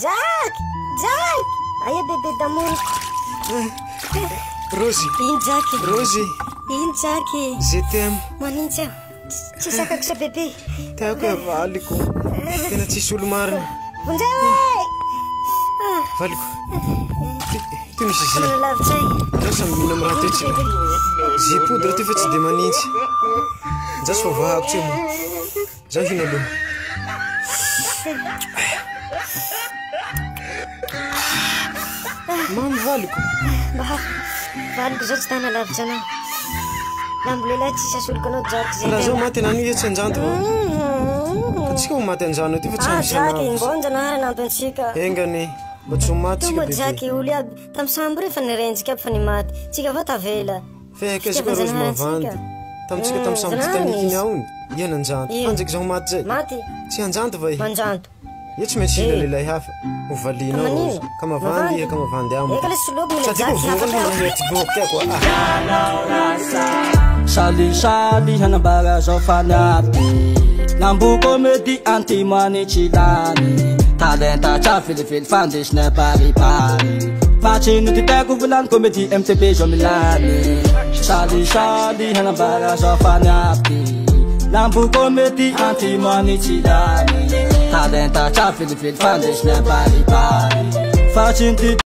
Jack! Jack! Aia bébé d'amour. Rozy. Ino Jack? Rozy. Ino Jack? Je t'aime. Manintsy aho. Tsy zakako sa bébé. Tiako e valiko. Tena tsisy olo marina. Vonjeo e! Valiko. Ty misy zy. Manana lavitra ahy. Zaho samy mihina amin'ny raha ty tsy. Zy poudre ty fa tsy de manintsy. Zaho tsy voavahako tsy moa. Zaho hino aloha. Mamy valiko. Mba valiko zao tsy tana lavitra anao. Lambo lehilahy tsisy asoloko anao Jack zay. Raha zaho maty anany iha tsy anjanto vao. Ka tsika ho maty anjano ty fa tsy Ah misy Jack, anao. ngonjanahary anampy antsika. Engane, mba tsy ho maty tsika Tonga bebe. Jack, olo iaby tamy sambo reo fa nirenjiky aby fa nimaty. Tsika avao tavela. Fa aiky azy koa Rozy Fitiavan-janahary mavandy. antsika. Tamitsika tamy sambo Zanahary Titanic iny izy. ao iha nanjanto. Io. Anjaky zaho maty zay. Maty, Tsy anjanto va iha? manjanto. Iha tsy maintsy hila Eh. lehilahy hafa. Ho valinao Ka manino? Rozy. Ka mavandy iha ka mavandy amiko. Eka le soloko mila Sady Jack ko voka hafatra. ny ty boky tiako ah. Salisaly hanambara zao fa niaty Lambo komedy antimany tsy lany Talenta tsa velively fandesina baribary Fa tsy notitaiko volany komedy MTP zao milany Salisaly hanambara zao fa niaty Lambo komedy antimany tsy lany Talenta tsa velively fandesina baribary Fa tsy notitaiko.